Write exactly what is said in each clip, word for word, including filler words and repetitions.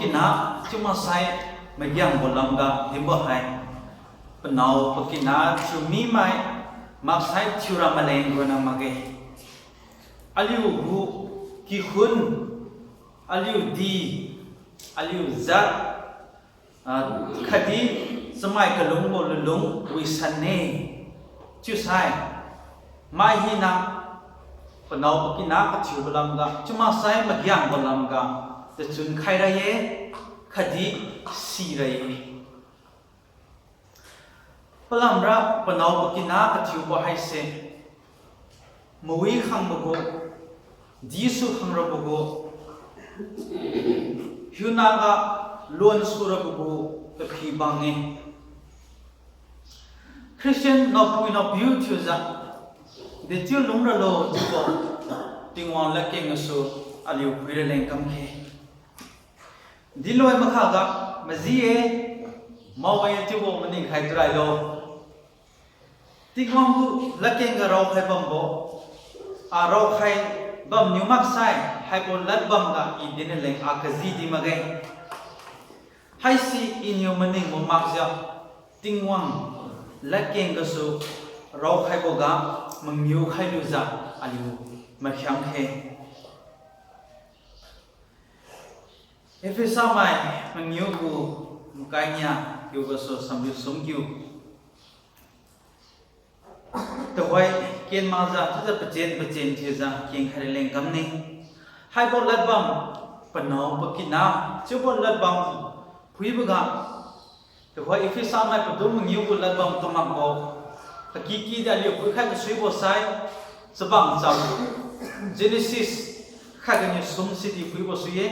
Kina chiu maksai magiangbo lamga dinbo hai. Panao pakina thiu mimai maksai thiura maleng ronna makge. Aliu gu kikhun, aliu di, aliu jat, ah, khatdi chamai kalungbo lunlung wisanne. Chiusai, mai hina panao pakina kathiubo lamga, chiu maksai magiangbo lamga, tachun khai ra-e, khatdi si ra-e. Palamra panao pakina kathiubo haise, mawi khangbo gu, disu khangrabo gu, hiunaga luan surabo gu, taphi bang-e. Christian naopui naopiu thiujiu, dechiu lungralo chiubo, Tingwang ladkeng gasu aliu phuira leng kamkhe. Dinloi makhaga, maji-e, mao-e chiubo maning khai turailo. Tingwang gu ladkeng ga raokhai bambo, a raokhai bamniu maksai, haibo ladbam ga i dinna leng a kaji di makge. Haise iniu maningbo makjiu, Tingwang ladkeng gasu raokhaiboga mangiu khailujiu aliu makhiang khe. Ephesa mai mangiu gu makai nia kiu gasu samriu sumkiu. Tuhoi ken makjiu chiujiu pachen pachen thiujiu kengkhai raleng kamne. Haibo ladbam panao pakina chiubo ladbam phuiboga, tuhoi Ephesa mai padum mangiu gu ladbam kamakbo, pakiki di aliu phuikhai kasuibo sai, chabang cham, Genesis khatganiu sum sidi phuibo sui-e,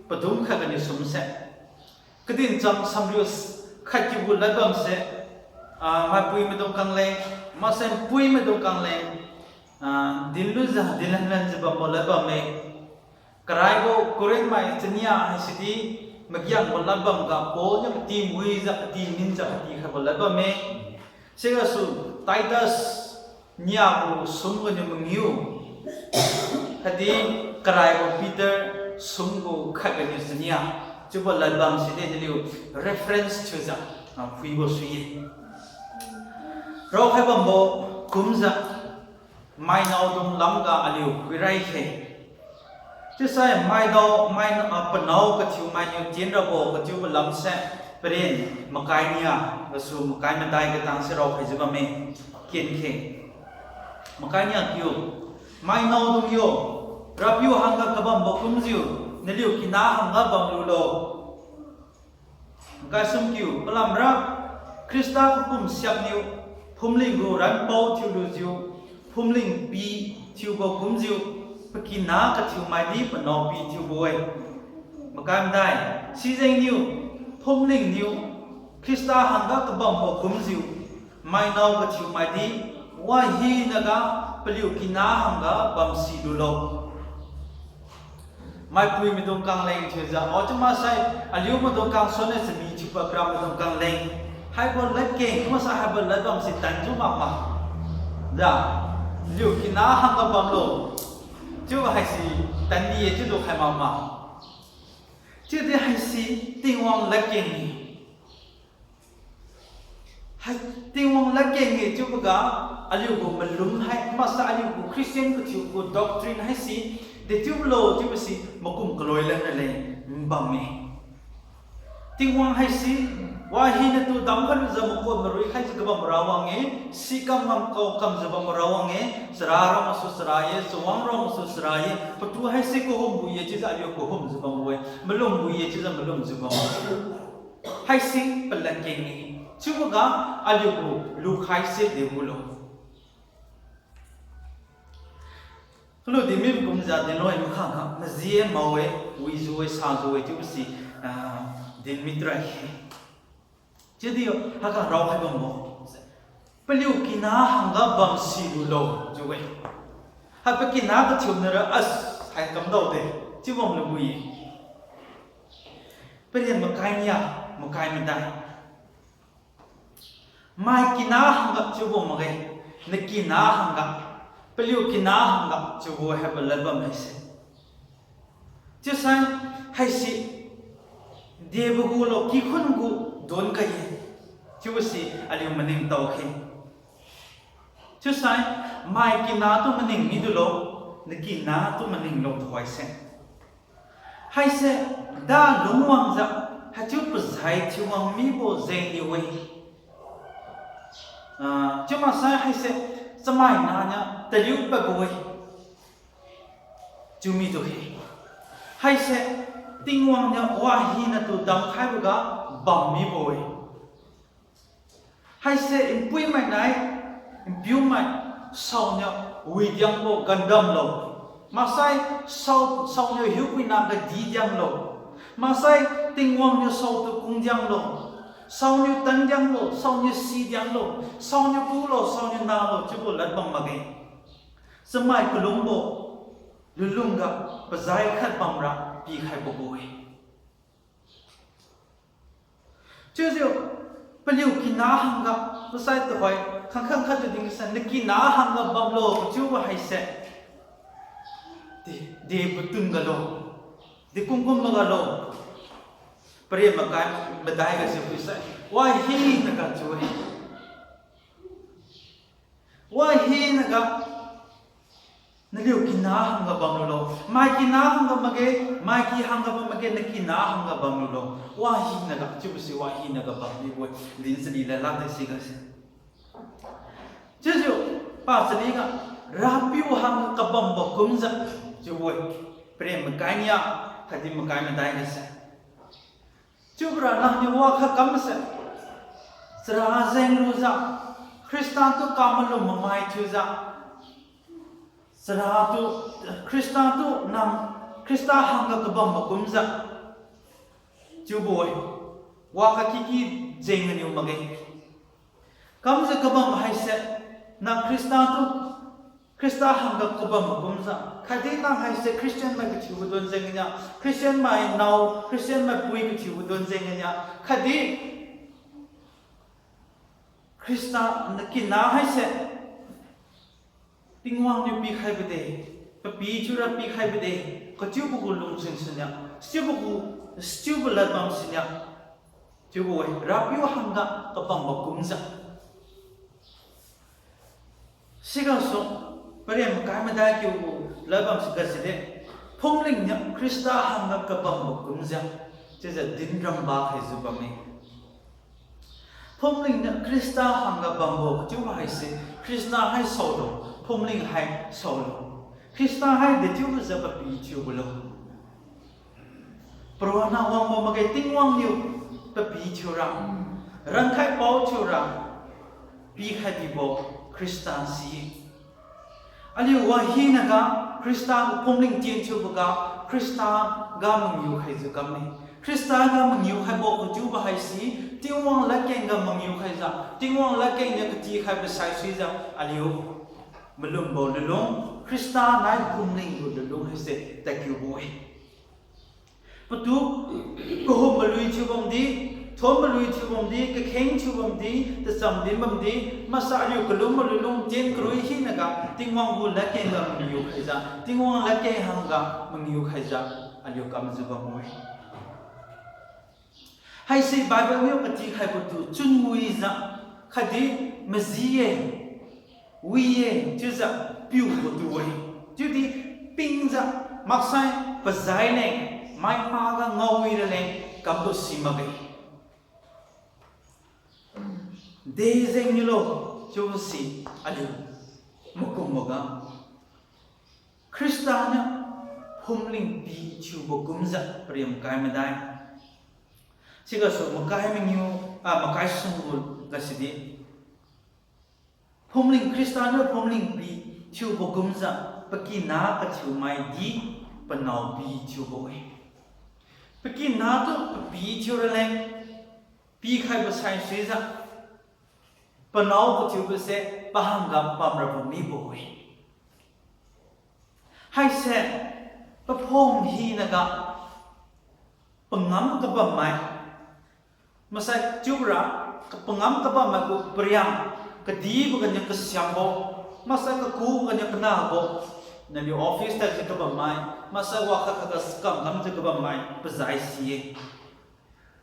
padum khatganiu sumse. Kadincham samriu khatkiu gu ladbamse, ah, maipui maidung kangleng, maksai pui maidung kangleng, ah, dinlujiu dinlanlanjiu bambo ladbamme. Karaibo Corinth mai chania haisidi magiangbo ladbam ga Paul niu katiwijiu katiminjiu katikhaibo ladbamme. Sigasu Titus nia gu sum ganiu mangiu, khatdi karaibo Peter sum gu khatganiu chania, chiubo ladbam sidi naliu reference thiujiu, ah, phuibo sui-e. Raokhai bambo kumjiu mainaodung lamga aliu phuirai khe. Chiusai maidao, mai, ah, panao kathiu mainiu tien rabo kachiubo lamse, paren makai nia gasu makai madai katangse raokhaijiu bamme, ken khe. Makai nia kiu, mainaodung yo, Rapiu hangga kabambo kumjiu, naliu kina hangga bamlulo. Makai sumkiu, palamra Khrista kakum siakniu phumling gu ranpao thiulujiu, phumling pi thiubo kumjiu, pakina kathiu maidi panao pi thiubo-e. Makai madai, sijengniu phumlingniu Khrista hangga kabambo kumjiu, mainao kathiu maidi wahinaga paliu kina hangga bamsi lulo. Maipui maidung kangleng thiujiu, o chiu maksai, aliu maidung kangsuonna chami thiu pakra maidung kangleng. Haibo ladkeng chiu maksai haibo ladbam si tanjiu makma. Ja, liu kina hangga bamlo chiu haise tandi-e chiujiu khai makma. Chiudi haise Tingwang ladkeng-e. Hai Tingwang ladkeng-e chiuboga, aliu gu malum hai, maksai aliu gu Christian kathiu gu doctrine haise, dechiulo chiubo si makum kaloi lanna leng bamme. Tingwang haise, wahinatu damkhailujiu makot marui khaijiu kabam Rawang-e, sikam ngam kao kamjiu bam Rawang-e, chara ramasu chara-e, chawang ramasu chara-e, patu haise kahumbo-e chiujiu aliu kahumjiu bambo-e, malumbo-e chiujiu malumjiu bambo-e. Haise paladkeng-e. Chiuboga aliu gu lukhaise degulo. Kalu dinmi kumjiu dinloi makhaga maji-e, mao-e, wijiu-e, sajiu-e chiubo si, ah, dinmi trai-e. Chiudi haiga raokhai bambo, paliu kina hangga bamsi lulo chiu-e. Hai pakina kathiu nara as hai kamdaode chiu bamlu-e. Paren makai nia, makai madai. Mai kina hangga chiubo makge, nakina hangga, paliu kina hangga chiubo haibo ladbam haise. Chiusai haise, Debo gulo, kikhun gu don kai-e. Chiubo si aliu maningtao khe. Chiusai, mai kina tu maning midulo, nakina tu maninglo tuhoise. Haise, da lungwangjiu, haichiu pazai thiuwang mibo jengniu-e. Ah, chiu maksai haise, chamaina niu taliu padbo-e. Chiu midu khe. Haise, Tingwang niu wahina tu damkhaiboga bam mibo-e. Haise npuimai nai, npiumai, saoniu widiangbo gandamlo. Maksai sao, saoniu hiupuina gadi dianglo. Maksai Tingwang niu saotu kung dianglo. Saoniu tan dianglo, saoniu si dianglo, saoniu kulo, saoniu nalo, chiubo lad bam makge. Chamai kalungbo, lunlungga, pazai khat bamra pikhaibo gu-e. Chiujiu, paliu kina hangga, pasai tuhoi, khangkhang khat tu dingsai, nakina hangga bamlo, kachiubo haise. Di, di patunggalo, di kumkum magalo. Paren makai, madai gase phuisai, wahinaga chiu-e. Wahinaga, naliu kina hangga bamlulo. Mai kina hangga makge, mai ki hangga bam makge, nakina hangga bamlulo. Wahinaga, chiubo si wahinaga bammibo-e. Din chali lad lakge sigase. Chiujiu, pachaliga, Rapiu hangga kabambo kumjiu, chiubo-e. Paren makai nia, khatdi makai madai gase. Chiubora nangniu wakhat kamse, chara jenglujiu, Khrista tu kamalum mamai thiujiu, chara tu, Khrista tu nang, Khrista hangga kabambo kumjiu, chiubo-e. Wakhat kiki jeng ganiu makge. Kamjiu kabam haise, nang Khrista tu, Khrista hangga kabam kumjiu, khatdi nang haise Christian mai kathiubo don jeng nia, Christian mai nao, Christian mai pui kathiubo don jeng nia, khatdi Khrista nakina haise, Tingwang niu pikhaibo de, papi thiura pikhaibo de, kachiubo gu lungchun sinia, sichiubo gu, sichiubo ladbam sinia, chiubo-e, Rapiu hangga kabambo kumjiu. Sigasu, paren makai madai kiu gu ladbam siga side, phumling niu Khrista hangga kabambo kumjiu, chiujiu din ramba khaijiu bamme. Phumling niu Khrista hangga bambo chiubo haise, Khrista hai saolo, phumling hai saolo. Khrista hai dechiubojiu papi thiubo lo. Paronna wangbo makge, Tingwang niu papi thiura, rankhai pao thiura, pikhai bibo Khrista si-e. Aliu wahinaga Khrista gu phumling tien thiuboga Khrista ga mangiu khaijiu kamme. Khrista ga mangiu khaibo kachiubo haise, Tingwang ladkeng ga mangiu khaijiu, Tingwang ladkeng niu katikhaibo saisuijiu aliu malumbo lunlung, Khrista nai phumling gu lunlung haise tadkiubo-e. Patu, kahum malui thiubamdi, thon malui thiubamdi, kakheng thiubamdi, tacham dinbamdi, maksai aliu kalum malui lungtien karui hinaga Tingwang gu ladkeng ga mangiu khaijiu, Tingwang ladkeng hangga mangiu khaijiu, aliu kamjiu bambo-e. Haise Bible niu katikhaibo tu chunwijiu, khatdi maji-e, wi-e chiujiu piubo tu-e. Chiudi pingjiu, maksai pazai leng, mai maga ngaowi raleng kambo si makge. Dejeng niulo, chiubo si aliu makumboga, Khrista niu phumling pi thiubo kumjiu paren makai madai. Sigasu makai mangiu, ah, makai sunggu gasidi, phumling, Khrista niu phumling pi thiubo kumjiu, pakina kathiumaidi panao pi thiubo-e. Pakina tu papi thiu raleng, pikhaibo saisuijiu, panao kathiubose pahangga pamrabo mibo-e. Haise, paphung hinaga, pangam kabammai, maksai chiura, pangam kabammai gu pariang, kadibo ganiu kasiambo, maksai kakubo ganiu kanabo, naliu office tadjiu kabammai, maksai wakhat khatga skam kamjiu kabammai pazai si-e.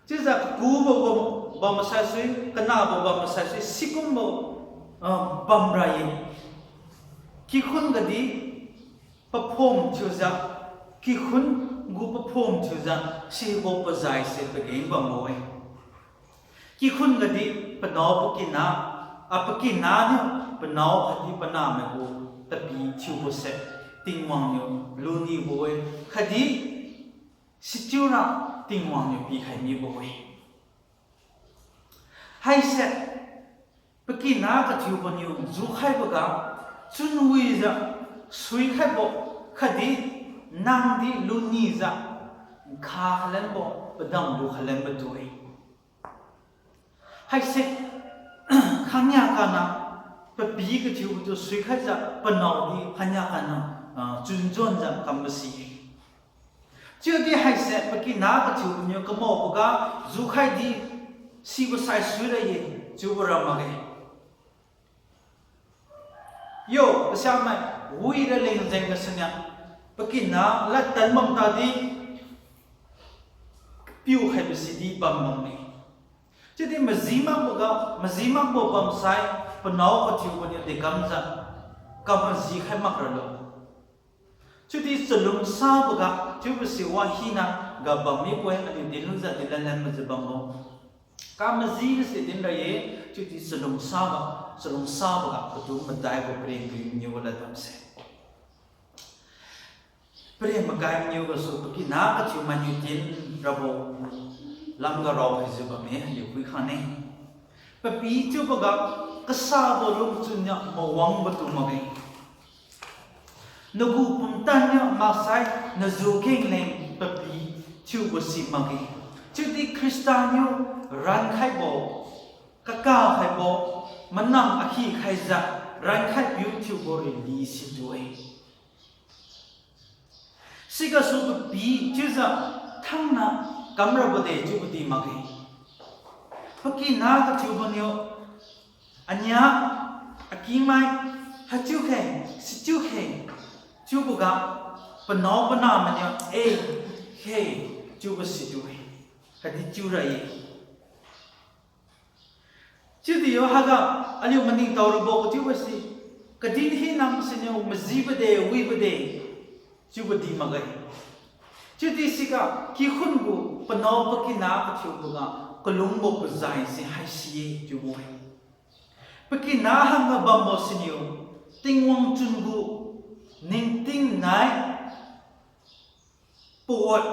Chiujiu kakubo bam, bam masaisui, kanabo bam masaisui, sikumbo, ah, bamra ye. Kikhun gadi paphom thiujiu, kikhun gu paphom thiujiu, sibo pazaise pageng bambo-e. Kikhun gadi panao pakina, ah, pakina niu panao khatdi panahmai gu tapi thiubose Tingwang niu lunibo-e, khatdi sichiura Tingwang niu pikhai mibo-e. Haise pakina kathiuboniu jukhaiboga chunwijiu suikhaibo khatdi nangdi lunijiu nkha khalanbo padam lu khalanbo du-e. Haise khangnia kana papi kathiubotu suikhaijiu panaodi khangnia kana, ah, chunjuanjiu kambo si-e. Chiudi haise pakina kathiuboniu kamaoboga jukhaidi sibo saisuira ye chiubo ra makge. Yo, kasiamai, wira leng jeng gasuniu, pakina ladtan bam tadi, piukhaibo sidi bam bamme. Chiudi maji makboga, maji makbo bamsai, panao kathiuboniu dekamjiu, kam maji khai makralo. Chiudi chalungsaboga chiubose wahina ga bam mibo-e, aliu dinlujiu dilanlan majiu bambo. Kam maji gase dinra ye, chiudi chalungsabo, chalungsaboga patu madaibo paren pui maniubo ladbamse. Paren makai maniu gasu pakina kathiu mainiu din rabo lamga raokhaijiu bamme, aliu phuikhang ne. Papi chiuboga kasabo lungchun niu mawangbo tu makge. Nagu pumtan niu maksai naju keng leng papi thiubo si makge. Chiudi Khrista niu rankhaibo, kakakhaibo, manang akhi khaijiu rankhaipiu thiubo rili situ-e. Sigasu papi chiujiu thangna kamrabo de chiubo di makge. Pakina kathiuboniu ania, akimai, haichiu khe, sichiu khe chiuboga, panao panahmainiu e, khe chiubo situ-e, khatdi chiura ye. Chiudi yo haiga aliu maningtao rabo kachiubo si, kadin hina siniu majibo de, wibo de chiubo di makge. Chiudi siga kikhun gu panao pakina kathiuboga kalungbo pazai se haisi-e chiubo-e. Pakina hangga bambo siniu Tingwang chun gu ningting nai pawat,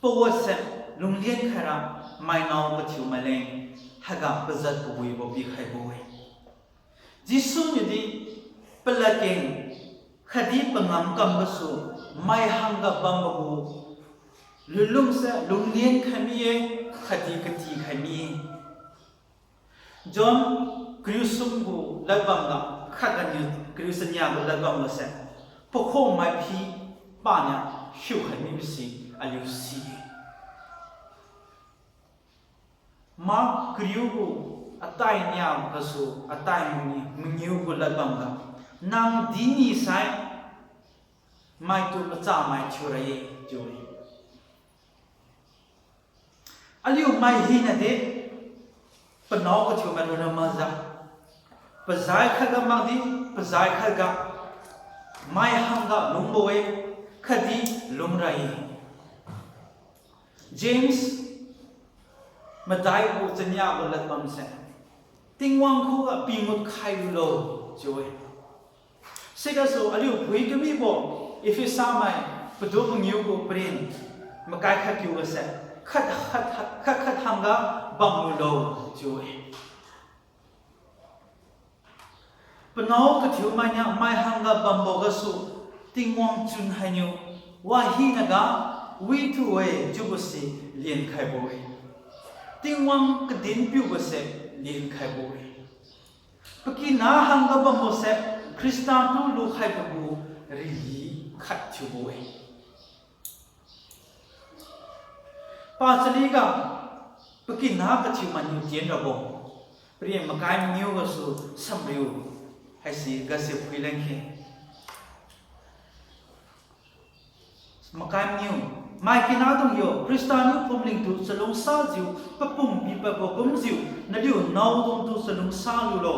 pawatse lunglien khaira mainiu kathiu maileng haiga pajat kawibo pikhaibo-e. Jesu niudi paladkeng khatdi pangam kam gasu mai hangga bambo gu lunlungse lunglien khai mi-e, khatdi katikhai mi-e. John kariu sum gu ladbamga khatganiu kariu chania gu ladbamgase, pakhomai phi paniu hiukhai mibo si aliu si-e. Mark kariu gu atai nia gasu atai mangiu, mangiu gu ladbamga, nang dini sai maitu machamai thiura ye chiu-e. Aliu mai hinadi panao kathiumai ronna makjiu, pazai khatga makdi, pazai khatga mai hangga lungbo-e, khatdi lungra ye. James madai gu chania gu ladbamse, Tingwang khuga pingut khailulo chiu-e. Sigasu aliu phui kamibo Ephesamai padu mangiu gu paren makai khat kiugase, khat, khat, khat, khat hangga bamlulo chiu-e. Panao kathiumai niu mai hangga bambo gasu Tingwang chun hainiu wahinaga withu-e chiubose lienkhaibo-e. Tingwang kadin piubose lienkhaibo-e. Pakina hangga bambose Khrista tu lukhaibo gu rili khat thiubo-e. Pachaliga pakina kathiu maniu tien rabo, paren makai maniu gasu samriu haise gase phuilan khe. Makai maniu, Mai kinadung yo, Khrista niu phumlingtu chalungsajiu papum pipadbo kumjiu naliu naodungtu chalungsa lulo.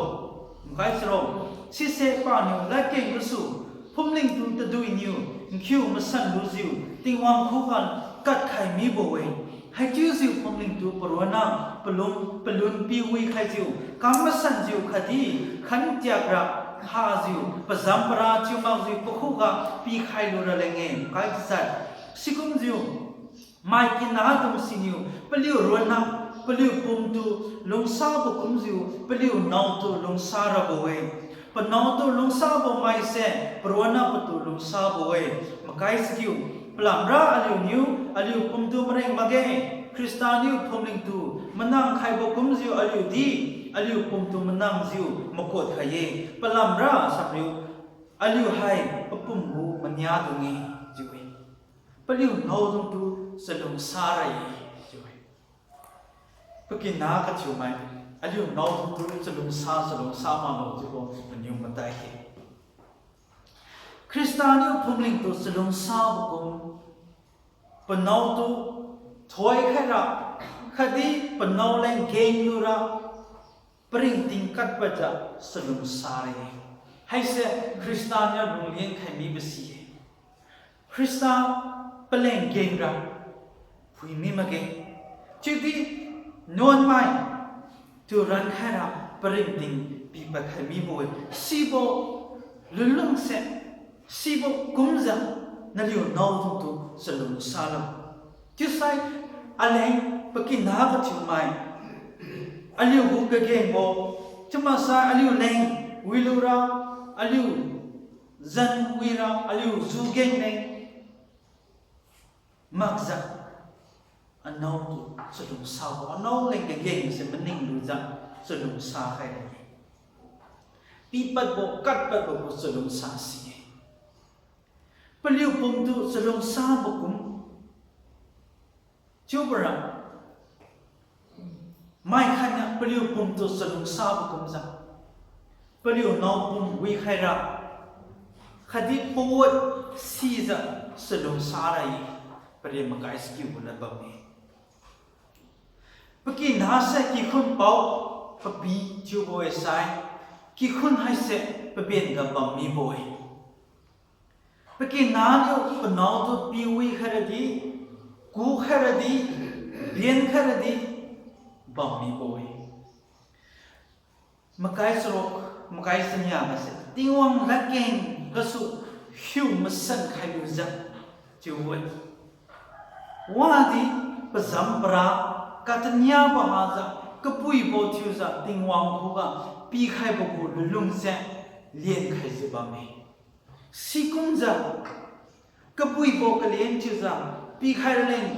Makai charuk, sise paniu ladkeng gasu phumlingtu taduiniu nkhiu masan lujiu Tingwang khuga kadkhai mibo-e. Haichiujiu phumlingtu paronna palun, palun piwi khaijiu kam masanjiu khatdi khantiakra hajiu pazam para chiu makjiu pakhuga pikhai lura leng-e. Makai tachat, sikumjiu mai kinadung siniu paliu ronna, paliu pumtu lungsabo kumjiu paliu naotu lungsa rabo-e. Panaotu lungsabo maise paronna patu lungsabo-e. Makai chakiu, palamra aliuniu aliu pumtu mareng makge, Khrista niu phumlingtu manang khaibo kumjiu aliudi aliu pumtu manangjiu makot khai-e. Palamra samriu, aliu hai papum gu maniadung-e chiu-e. Paliu naodungtu chalungsa ra-e chiu-e. Pakina kathiumai, aliu naodungtu chalungsa, chalungsa maklo chiubo maniu matai khe. Khrista niu phumlingtu chalungsabo kum, panaotu thoikhaira khatdi panao leng genglura paringting kadpadjiu chalungsa ra-e. Haise Khrista niu lungleng khai mibo si-e. Khrista paleng gengra phui mi makge. Chiudi nuanmai tu rankhaira paringting pipad khai mibo-e. Sibo lunlungse, sibo kumjiu naliu naodungtu chalungsa lo. Chiusai aleng pakina kathiumai, aliu gu kagengbo, chiumaksai aliu leng wilura, aliu zan wira, aliu ju geng leng makjiu, anaotu chalungsabo, anao leng kagengse maning lujiu chalungsa khai-e. Pipadbo, kadpadbo gu chalungsa si-e. Paliu pumtu chalungsabo kum chiubora, mai khatniu paliu pumtu chalungsabo kumjiu paliu naopum wikhaira khatdi pawan sijiu chalungsa ra-e. Paren makai chakiu gu lad bamme. Pakinase kikhun pao papi thiubo-e sai, kikhun haise paben ga bam mibo-e. Pakina niu panaotu piwi khairadi, ku khairadi, ben khairadi bam mibo-e. Makai charuk, makai chania gase Tingwang ladkeng gasu hiu masan khai lujiu chiubo-e. Wadi pazam para kataniabo hajiu kabuibo thiujiu Tingwang khuga pikhaibo gu lunlungse leng khaijiu bamme. Sikumjiu kabuibo kalen thiujiu pikhai raleng,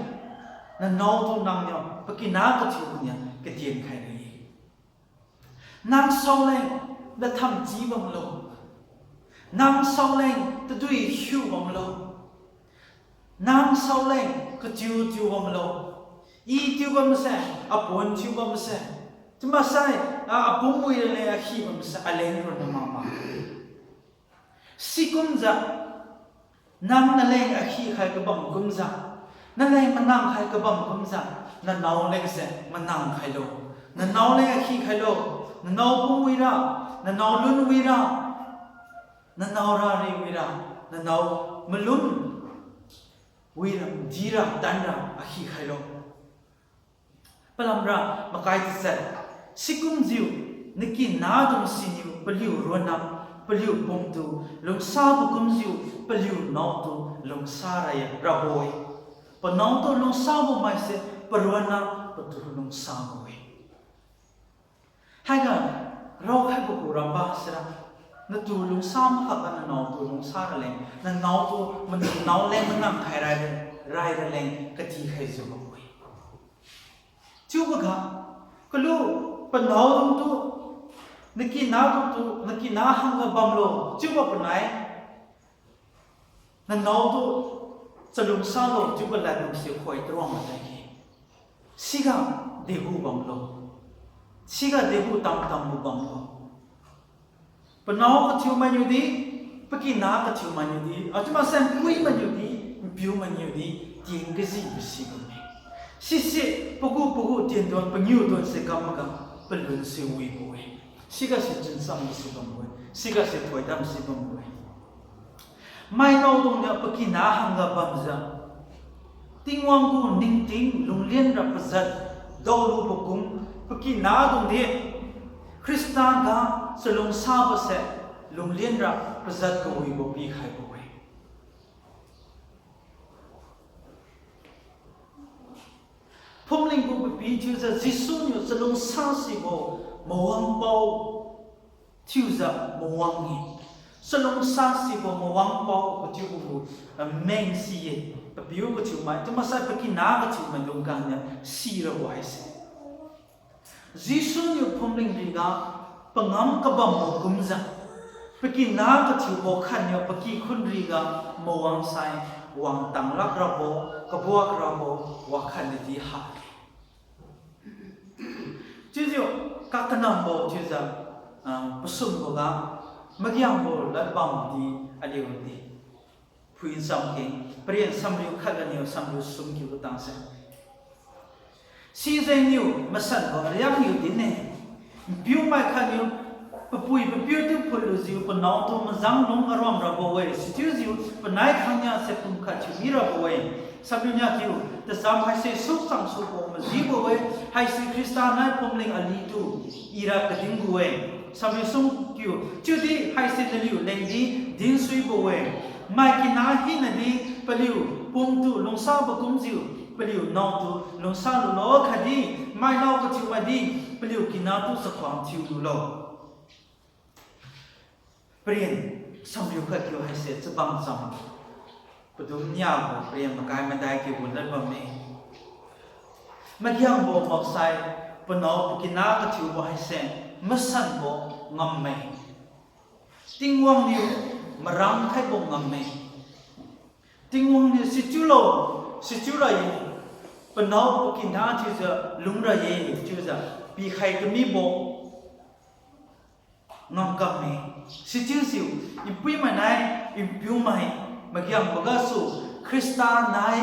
nanaotu nangniu pakina kathiu kania katien khai ra-e. Nang saoleng natham chi bamlo. Nang saoleng tadui hiu bamlo. Nang saoleng katiu tiu bamlo. I tiu bamse, apon tiu bamse, chiumaksai, a, apum wi raleng akhi bamse, aleng ronna mama. Sikumjiu, nang naleng akhi khai kabam kumjiu, naleng manang khai kabam kumjiu, nanao lengse manang khailo. Nanao leng akhi khailo. Nanao pum wira, nanao lun wira, nanao rari wira, nanao malum wira, dira, tanra akhi khailo. Palamra makai tachat, sikumjiu, nakinadung siniu paliu ronna, paliu pumtu lungsabo kumjiu paliu naotu lungsa ra-e, rabo-e. Panaotu lungsabo maise paronna patu lungsabo-e. Haiga raokhaibo gu ramba sira, natu lungsa makhaga nanaotu lungsa raleng, nanaotu, nanaoleng manang khai rai, rai raleng katikhaijiu bamme. Chiuboga, kalu panaodungtu, nakina dungtu, nakina hangga bamlo chiubo panai, nanaotu chalungsalo chiubo ladlungse khoi taruang matai khe. Siga dehu bamlo. Siga dehu tamtambo bamlo. Panao kathiu mainiudi, pakina kathiu mainiudi, achiumaksai npui mainiudi, npiu mainiudi, Tien kajibo si bamme. Sise pagu pagu tienduan pangiu duan se kam maga palun se wibo-e. Sigase chuncham si bambo-e. Sigase thoidam si bambo-e. Mainaodung niu pakina hangga bamjiu, Tingwang gu ningting lunglian ra pajat daolubo kum, pakina dung di Khrista ga chalungsabo se lunglian ra pajat kawibo pikhaibo-e. Phumling gu papi thiujiu Jesu niu chalungsa sibo mawangpao thiujiu mawang-e. Chalungsa sibo mawangpao kathiubo gu, ah, meng si-e, papiu kathiumai, chiumaksai pakina kathiumai dung ganiu sirabo haise. Jesu niu phumling riga pangam kabambo kumjiu, pakina kathiubo khatniu pakikhun riga mawangsai wangtang lakrabo, kabuakrabo wakhatdi ha. Chiujiu kakanambo chiujiu, ah, pasumboga magiangbo ladbam di aliu di phuicham keng, paren samriu khat ganiu samriu sum kiu katangse. Sijengniu masanbo ariakniu din-e. Npiumai khatniu papui papiu tu phutlujiu panao tu majang lung aruam rabo-e, sichiujiu panai khangnia se pumkhat thiumi rabo-e. Samriu nia kiu, tacham haise suchang subo majibo-e, haise Khrista nai phumling alitu ira kadin gu-e. Samriu sum kiu, chiudi haise naliu lengdi dinsuibo-e. Mai kina hinadi paliu pumtu lungsabo kumjiu, paliu naotu lungsa lulo khatdi, mainao kathiumai di paliu kinatu chakhuang thiu lulo. Paren samriu khat kiu haise chabang cham padum niabo paren makai madai kiu gu ladbamme. Magiangbo maksai panao pakina kathiubo haise masanbo ngamme. Tingwang niu marang khaibo ngamme. Tingwang niu sichiulo, sichiu ra-e, panao pakina thiujiu lung ra-e chiujiu pikhai kamibo ngamkamme. Sichiujiu, npuimai nai, npiumai, magiangbo gasu, Khrista nai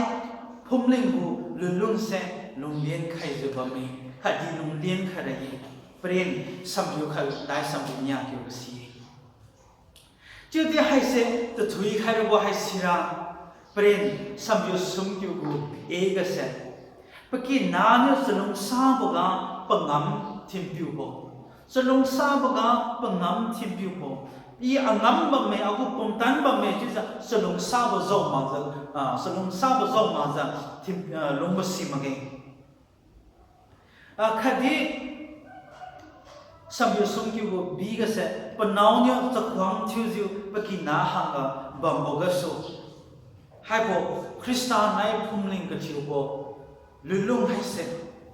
phumling gu lunlung se lunglian khaijiu bamme, khatdi lunglian khai ra-e. Paren samriu khat dai samriu nia kiu gasi-e. Chiudi haise tathui khairabo haisira, paren samriu sum kiu gu e gase, pakina niu chalungsaboga pangam thinpiubo. Chalungsaboga pangam thinpiubo. I angam bamme, agu pumtan bamme chiujiu chalungsabo jao makjiu, ah, chalungsabo jao makjiu thin, ah, lungbo si makge. Ah, khatdi samriu sum kiu gu bi gase, panao niu chakhuang thiujiu pakina hangga bambo gasu, haibo Khrista nai phumling kathiubo lunlung haise,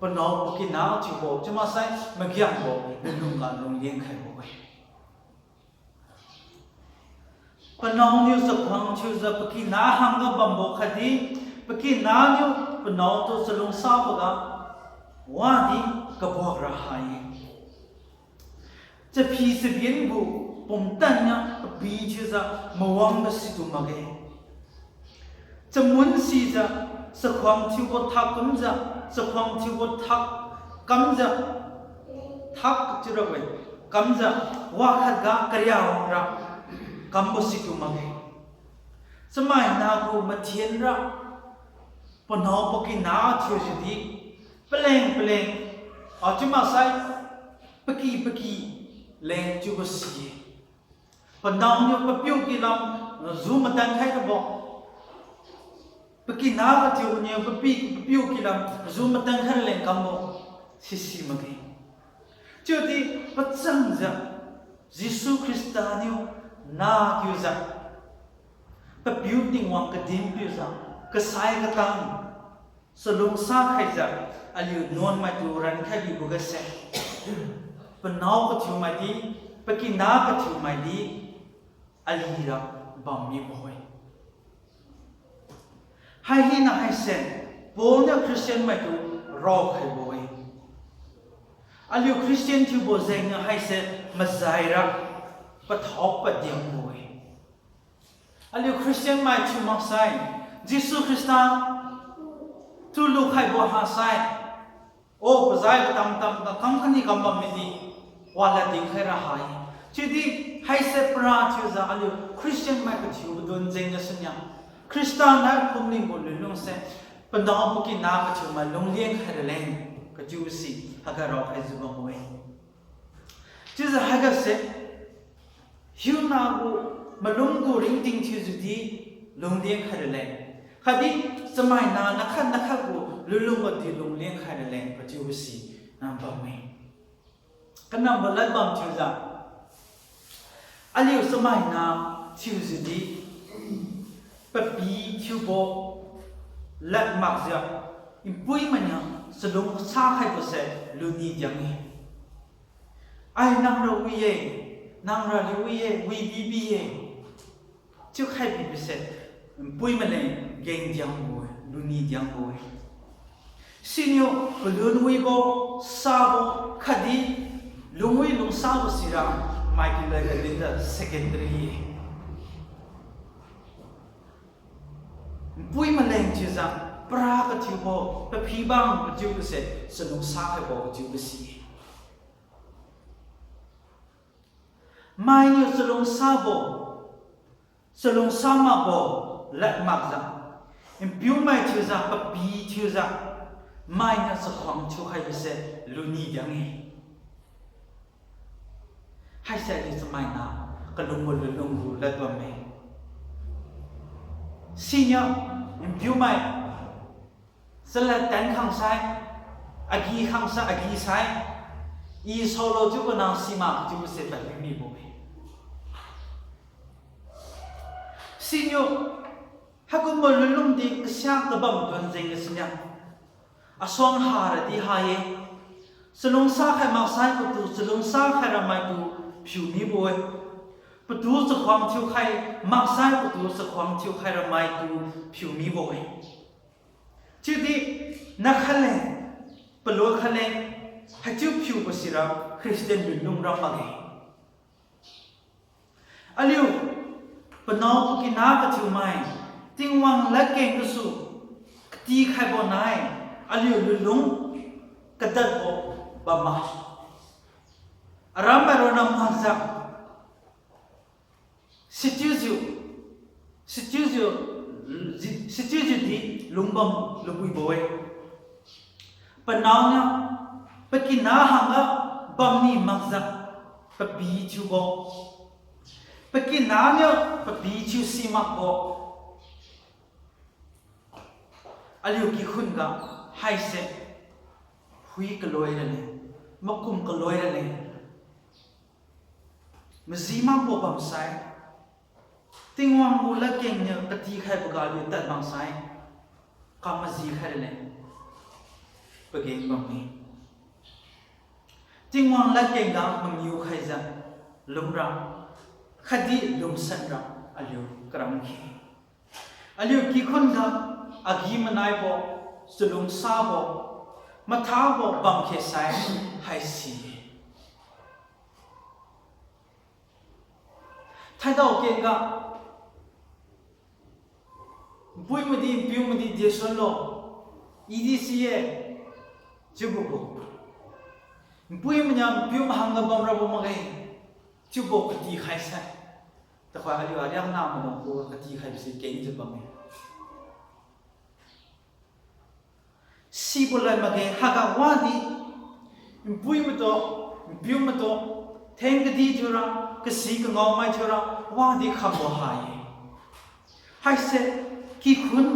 panao pakina thiubo chiumaksai magiangbo lunlung ga lunglian khaibo-e. Panao niu chakhuang thiujiu pakina hangga bambo khatdi, pakina niu panao tu chalungsaboga wadi kabuak ra ha-e. Chaphi chabin gu pumtan niu papi thiujiu mawangbo situ makge. Chamun sijiu, chakhuang thiubo thak kumjiu, chakhuang thiubo thak kamjiu, thak chiu rabo-e, kamjiu, wakhatga kariang ra kambo situ makge. Chamaina gu mathen ra, panao pakina thiujiudi, paleng paleng, a chiumaksai, paky paky leng chiubo si-e. Panao niu papiu kilam, ju matan khai rabo. Pakina kathiu niu papi, papiu kilam, ju matan khai leng kambo. Sisi makge. Chiudi pachangjiu, Jesu Khrista niu na kiujiu, papiu Tingwang kadin piujiu, kasai katang chalungsa khaijiu, aliu nuanmaitu rankhai bibo gase, panao kathiumai di, pakina kathiumai di, alira bam mibo-e. Hai hina haise, Paul niu Christian maitu raokhaibo-e. Aliu Christian thiubo jengniu haise mazaira pathao padiangbo-e. Aliu Christian mai thiu maksai, Jesu Khrista Tulukhaibo hasai, o pazai katam-tam ga kam kani kam bam midi, walad dinkhai ra ha-e. Chiudi haise para thiujiu aliu Christian mai kathiubo don jeng gasuniu, Khrista nai phumlingbo lunlungse, panao pakina kathiumai lungliang khai raleng, kachiubo si haiga raokhaijiu bambo-e. Chiujiu haigase, hiuna gu malum gu ringting thiujiudi lungliang khai raleng, khatdi chamaina nakhat nakhat gu lunlung gadi lungliang khai raleng kachiubo si, ah, bamme. Kanambo lad bam thiujiu, aliu chamaina thiujiudi, papi thiubo lad makjiu, npuimai niu chalungsa khaibose luni diang-e. Ai nangra wi-e, nangra liu wi-e, wi bibi-e, chiukhai bibose, npui maleng geng diangbo-e, luni diangbo-e. Siniu palun wibo, sabo, khatdi lungwi lungsabo sira, mai kiloi ga dinjiu secondary-e. Npui maleng chiujiu, para kathiubo, paphi bang kachiubose, chalungsa khaibo kachiubo si-e. Mainiu chalungsabo, chalungsa makbo lad makjiu, npiumai thiujiu, papi thiujiu, mainiu chakhuang thiukhaibose luni diang-e. Haise aliu chamaina kalungbo lunlung gu lad bamme. Siniu npiumai chalad tan khangsai, agi khangsai, agi sai, I saolo chiubo nang sima chiubose pad mimibo-e. Siniu haikumbo lunlungdi kasia kabam don jeng gasuniu, asuang haradi ha-e. Chalungsa khai maksai patu chalungsa khai ramaitu phiu mibo-e. Patu chakhuang thiukhai maksai patu chakhuang thiukhai ramaitu phiu mibo-e. Chiudi nakhatle, palo khatle, haichiu phiubo sira Christian lunlung ra makge. Aliu panao pakina kathiumai, Tingwang ladkeng gasu katikhaibo nai, aliu lunlung kadadbo bamma. Aramai ronna makjiu, sichiujiu, sichiujiu, sichiujiudi lungbam lubuibo-e. Panao niu pakina hangga bammi makjiu papi thiubo, pakina niu papi thiu simakbo. Aliu kikhun ga haise phui kaloi raleng, makum kaloi raleng, maji makbo bamsai, Tingwang gu ladkeng niu katikhaibo ga aliu tad bangsai, kam maji khai raleng, pageng bamme. Tingwang ladkeng ga mangiu khaijiu lungra, khatdi lungsanra aliu karam khe. Aliu kikhun ga agi-manaibo, chalungsabo, mathabo bam khesai haisi-e. Thaidao kengga, npui madi, npiu madi desuanlo, idi si-e, chiubo gu. Npui mania npiu mahangga bamrabo makge, chiubo katikhai sai. Tuhoi aliu ariak na maidung khuga katikhaibo si kengjiu bamme. Sibo lad makge, haiga wadi, npui maitu, npiu maitu, theng kadi thiura, kasi kangaomai thiura, wadi khambo ha-e. Haise, kikhun,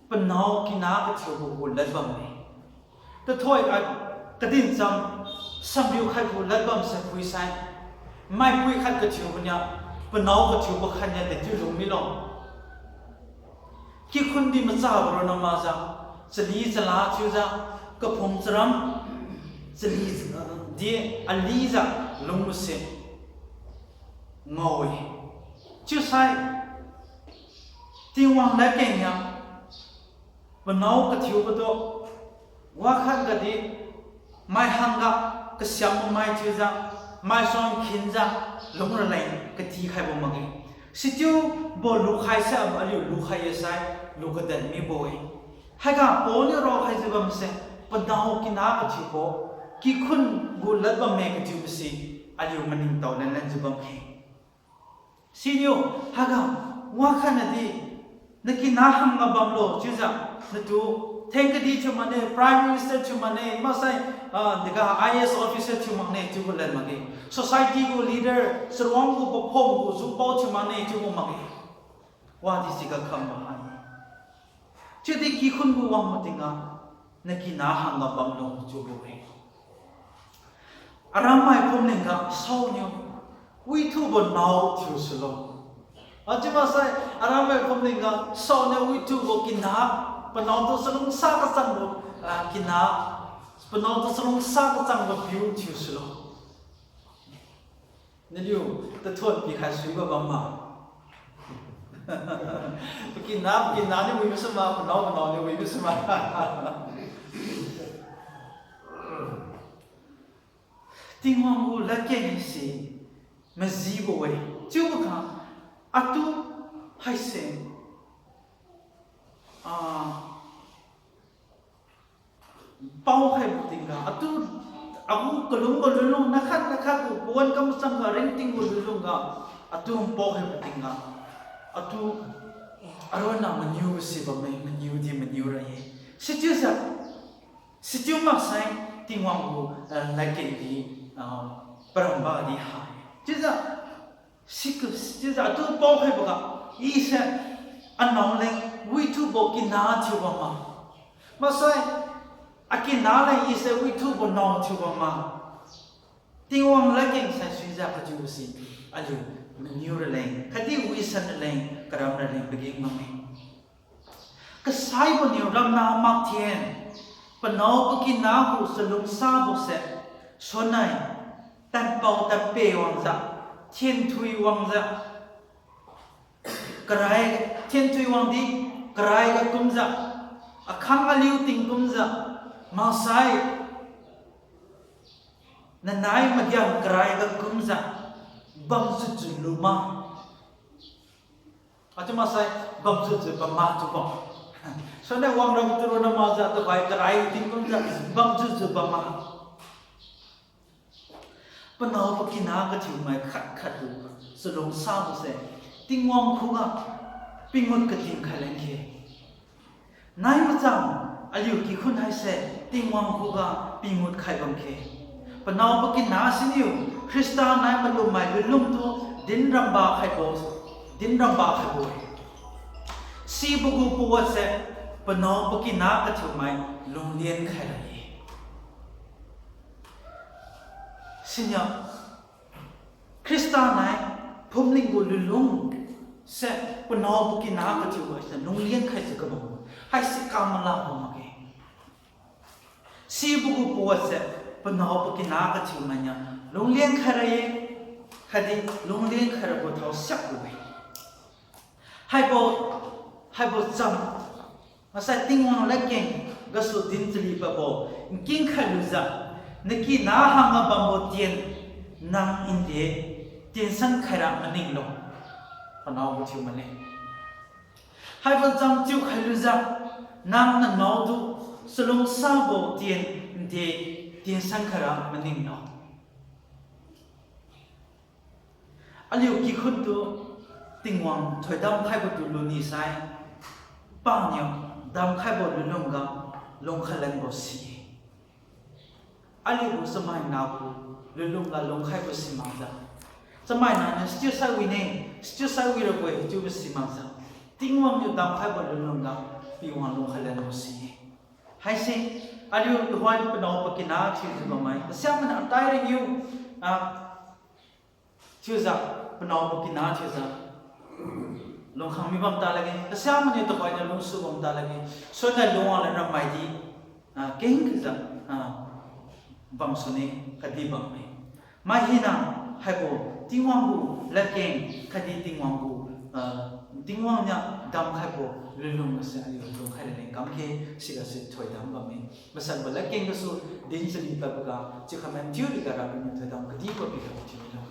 panao kina kathiubo gu lad bamme. Tathoi a, kadincham, samriu khaibo lad bamse phuisai, maipui khat kathiubo nia, panao kathiubo khat nia dechiu lung milo. Kikhun di machabo ronna makjiu, chali chala thiujiu, kaphum charam, chali, di alijiu lungbose ngao-e. Chiusai, Tingwang ladkeng niu, panao kathiubo tu, wakhat gadi, mai hangga, kasiam mai thiujiu, maisuang khinjiu, lungraleng katikhaibo makge. Sichiubo lukhai sai aliu lukhai-e sai, lu kaden mibo-e. Haiga Paul niu raokhaijiu bamse, panao kina kathiubo, kikhun gu lad bamme kathiubose, aliu maningtao lanlanjiu bamme. Siniu, haiga, wakhatnadi, nakina hangga bamlo chiujiu, natu, thengkadi thiu makne, Prime Minister thiu makne, maksai, ah, dega I A S officer thiu makne chiubo lad makge. Society gu leader, charuang gu paphom gu jupao thiu makne chiubo makge. Wadi siga kham mahai. Chiudi kikhun gu wang matingga, nakina hangga bamlo chiubo-e. Aram mai phumlingga saoniu, withubo nao thiusulo. Achiu maksai, aram mai phumlingga saoniu withubo kina, panao tu chalungsa kachangbo, ah, kina, panao tu chalungsa kachangbo piu thiusulo. Naliu, tathuon pikhai suibo bamma. Pakina, pakina niu wibo suma, panao, panao niu wibo suma. Tingwang gu ladkeng haise majibo-e. Chiuboga atu haise, ah, paokhaibo tingga, atu agu kalungbo lunlung, nakhat nakhat gu pawan kamchangga ringting gu lunlungga, atu paokhaibo tingga, atu aronna maniu si bamme, maniudi maniu ra-e. Sichiujiu, sichiu maksai Tingwang gu, eh, ladkengdi, ah, paramba di ha. Chiujiu, siku, chiujiu atu paokhaiboga, ise anao leng withubo kina thiu bamma. Maksai, akina leng ise withubo nao thiu bamma. Tingwang ladkeng saisuijiu kachiubo si, aliu maniu raleng, khatdi wisan raleng, karam raleng pageng bamme. Kasaiboniu ramna makthen, panao pakina gu chalungsabose, sunnai, tanpao tanpe wangjiu, thenthui wangjiu, karai, thenthui wangdi, karaiga kumjiu, akhang aliu tingkumjiu, maksai, nanai magiang karaiga kumjiu, bamjiujiu luma. Achiu maksai bamjiujiu bamma chiubo. Sune wangram tu ronna makjiu tuhoi karai tingkumjiu bamjiujiu bamma. Panao pakina kathiumai khat khattu chalungsabose Tingwang khuga pingut kating khai leng khe. Nai machang aliu kikhun haise Tingwang khuga pingut khai bam khe. Panao pakina siniu Khrista nai malummai lunlungtu dinramba khaibo, dinramba khaibo-e. Sibo gu pawatse panao pakina kathiumai lunglien khai ra-e. Siniu Khrista nai phumling gu lunlungse panao pakina kathiumaise lunglien khaijiu kabam, haise kamala bam makge. Sibo gu pawatse panao pakina kathiumai niu lunglien khai ra-e, khatdi lunglien khai rabo thaosiak lu-e. Haibo, haibo cham, maksai Tingwang ladkeng gasu din chari padbo nking khailujiu, nakina hangga bambo tien nang nde tiensan khaira maninglo. Panao kathiu mane. Haibo cham thiukhai lujiu, nang nanao tu chalungsabo tien nde tiensan khaira maninglo. Aliu kikhun tu Tingwang thoidam khaibo tu luni sai, paniu damkhaibo lunlungga lungkhai lanbo si-e. Aliugu chamaina gu lunlungga lungkhaibo simakjiu, chamaina niu sichiusai wine, sichiusai wirabo-e chiubo simakjiu, Tingwang niu damkhaibo lunlungga piwang lungkhai lanbo si-e. Haise, aliu tuhoi panao pakina thiujiu bammai kasiamaniu atai ringiu, ah, thiujiu, panao pakina thiujiu lungkhang mi bam ta lakge, kasiamaniu tuhoiniu lungsu bam ta lakge, sunnai lungwang lan rammaidi, ah, kengkhiujiu, ah, bamsune, khatdi bamme. Mai hina, haibo Tingwang gu ladkeng khatdi Tingwang gu, ah, Tingwang niu damkhaibo lunlung gase aliu lungkhai raleng kamkhe, sigase thoidam bamme. Masanbo ladkeng gasu din chari padboga chiukhai mathiu riga Rapiu niu thoidam kadibo pikhaibo thiu milo.